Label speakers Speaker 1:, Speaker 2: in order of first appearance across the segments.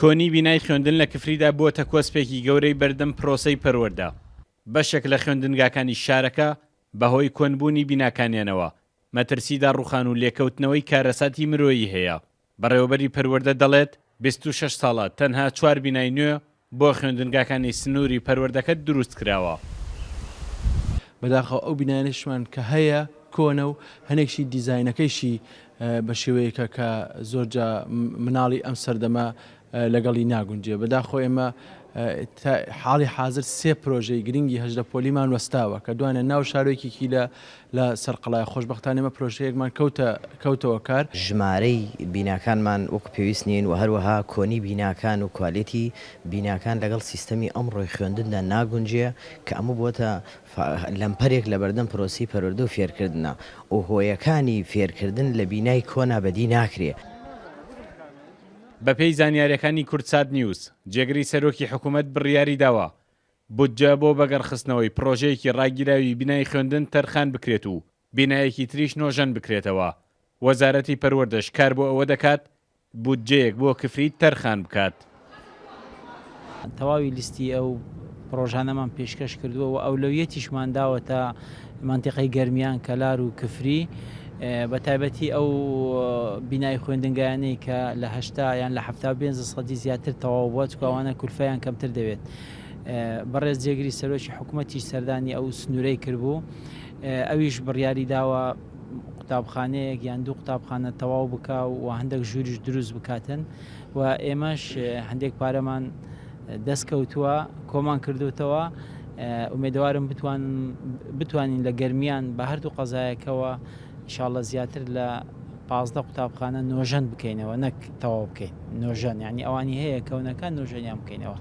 Speaker 1: کۆنی بینای خوێندن لە کفریدا بووەتە کۆسپێکی گەورەی بەردەم پرۆسەی پەروەردە، بەشێک لە خوێندنگاکانی شارەکە بەهۆی کۆنبوونی بیناکانیانەوە مەترسی داڕوخان و لێکەوتنەوەی کارەساتی مرۆیی هەیە. بەڕێوەبەری پەروەردە دەڵێت، 26 ساڵە تەنها چوار بینای نوێ بۆ خوێندنگاکانی سنووری پەروەردەکە دروست کراوە.
Speaker 2: بەداخەوە ئەو بینایانەشمان کە هەیە کۆنە و هەنێکشی دیزاینەکەیشی بە شێوەیەکە کە زۆرجا مناڵی ئەم سەردەمە لەگەڵی ناگونجێ. بەداخەوە ئێمە تا حاڵی حازر سێ پرۆژەی گرنگی 18 پۆلیمان وەستاوە کە دوانە ناو شارۆیەکێکی لە لە سەرقەڵای خۆشبەختانە ئێمە پرۆژەیەکمان کەوتە کەوتەوە کار.
Speaker 3: ژمارەی بیناکانمان وەکو پێویست نین و هەروەها کۆنی بیناکان و کوالێتی بیناکان لەگەڵ سیستەمی ئەمڕۆی خوێندندا ناگونجێ کە ئەمە بووەتە لەمپەرێک لەبەردەم پرۆسەی پەروەردە و فێرکردنا و هۆیەکانی فێرکردن لە بینای کۆنا بەدی ناکرێ.
Speaker 1: بەپێی زانیارییەکانی کوردسات نیوز، جێگری سەرۆکی حکومەت بڕیاریداوە بودجە بۆ بەگەڕخستنەوەی پڕۆژەیەکی ڕاگیراوی بینای خوێندن تەرخان بکرێت و بینایەکی تریش نۆژەن بکرێتەوە، وەزارەتی پەروەردەش کار بۆ ئەوە دەکات بودجەیەک بۆ کفری تەرخان بکات.
Speaker 4: تەواوی لیستی ئەو پڕۆژانەمان پێشکەش کردووە و ئەولەویەتیشمان داوەتە مەنتیقەی گەرمیان، کەلار و کفری، بە تایبەتی ئەو بینای خوێندنگایانەی کە لە 80 یان لە 75 سەدی زیاتر تەواو بووە، چونکە ئەوانە کولفەیان کەمتر دەوێت. بەڕێز جێگری سەرۆکی حکومەتیش سەردانی ئەو سنوورەی کردبوو، ئەویش بڕیاری داوە قوتابخانەیەک یان دوو قوتابخانە تەواو بکا و هەندێک ژووریش دروست بکاتن و ئێمەش هەندێک پارەمان دەست کەوتووە کۆمان کردوتەوە ئومێدەوارم بتوانین لە گەرمیان بە هەردوو قەزایەکەوە ئیشاڵە زیاتر لە 15 قوتابخانە نۆژەن بکەینەوە نەک تەواو بکەین نۆژەن یعنی ئەوانی هەیە کەونەکان نۆژەنیان بکەینەوە.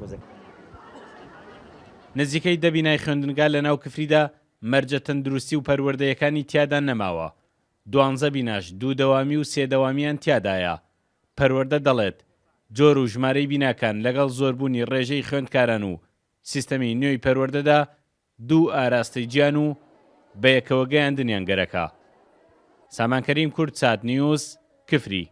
Speaker 1: نزیکەی دە بینای خوێندنگا لەناو کفریدا مەرجە تەندروستی و پەروەردەیەکانی تیادا نەماوە، دوانزە بیناش دوو دەوامی و سێ دەوامیان تیادایە. پەروەردە دەڵێت، جۆر و ژمارەی بیناکان لەگەڵ زۆربوونی ڕێژەی خوێندکاران و سیستەمی نوێی پەروەردەدا دوو ئاراستەی جیان و بەیەکەوە گەیاندنیان گەرەکە. سامان کەریم کوردسات نیوز، کفری.